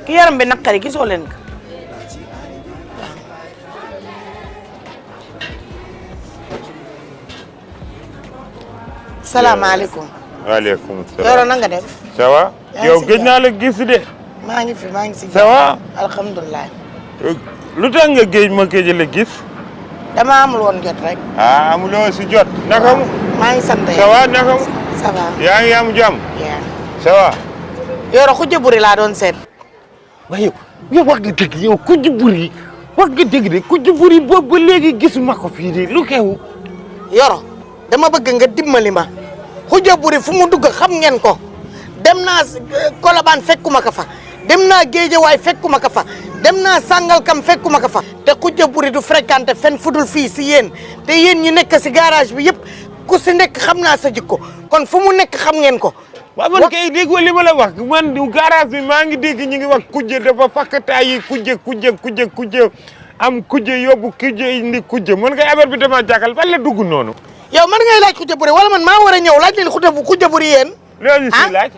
ki yaram bi naqari gisoo leen ko. salaamaaleykum. waaleykum salaam. Yoro na nga def. ça va. yow gëj naa la gis de. maa ngi fi maa ngi si. ça va. alhamdulilah. lu tax nga géej ma géej la gis. dama amul woon jot rek. ah amuloo si jot. naka mu. maa ngi sant ça va naka mu. ça va. yaa ngi am jàmm. yaa ça va. Yoro Khoudia Boury laa doon seet. waaye yow wax nga dëgg yow Khoudia Boury wax nga dëgg de Khoudia Boury boobu ba léegi gisuma ko fii de lu xew. Yoro dama bëgg nga dimbali ma Khoudia Boury fu mu dugg xam ngeen ko dem naa Colobane fekkuma ko fa dem naa Guédiawaye fekkuma ko fa dem naa Sangalkam fekkuma ko fa te Khoudia Boury du fréquenté fenn fudul fii si yéen te yéen ñi nekk si garage bi yëpp ku si nekk xam naa sa jikko kon fu mu nekk xam ngeen ko. waaw man kay déggoo li ma la wax man garage bi maa ngi dégg ñu ngi wax Khoudia dafa fakkataay yi Khoudia am Khoudia yóbbu Khoudia indi Khoudia man kay affaire bi dama jàkkal fan la dugg noonu. yow man ngay laaj Khoudia Boury wala man maa war a ñëw laaj leen Khoudia Boury yéen. loolu si laaj.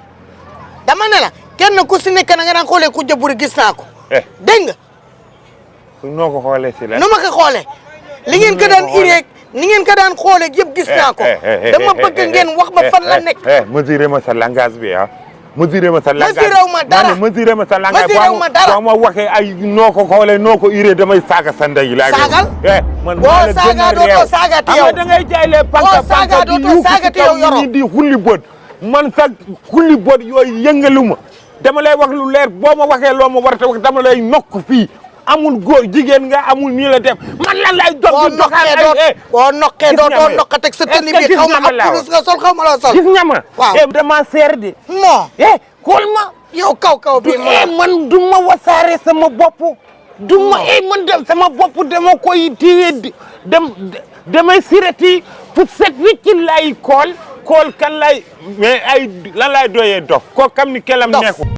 dama ne la kenn ku si nekk na nga daan xoolee Khoudia Boury gis naa ko. dégg nga. noo ko xoolee si la. nu ma ko xoolee. li ngeen ko daan iree ni ngeen ko daan xoolee yëpp gis naa ko. dama bëgg ngeen wax ma fan la nekk. mesuré ma sa langage bi ah. mesuré ma sa langage mesuré ma dara mesuré ma sa langage. mesuré ma dara boo ma waxee ay noo ko xoolee noo ko iree damay saaga sa ndey. saagal man boo saaga dootoo saagati yow. da ngay jaay les boo saaga dootoo saagati yow Yoro di xulli bët man sax xulli bët yooyu yëngalu ma dama lay wax lu leer boo ma waxee loo ma war a wax dama lay nokk fii amul góor jigéen nga amul nii la def man lan lay dox di doxal ay boo nokkee dootoo nokk teg sa tenue bi xaw ma ab nga sol xaw ma loo sol. gis nga ma waaw dama seer de moo xool ma yow kaw bi man du ma wasaare sama bopp du ma man dem sama bopp dama koy téye damay sirati pour set wicc lay kool kan lay mais ay lan lay doyee dof ko kam ni kelam neexu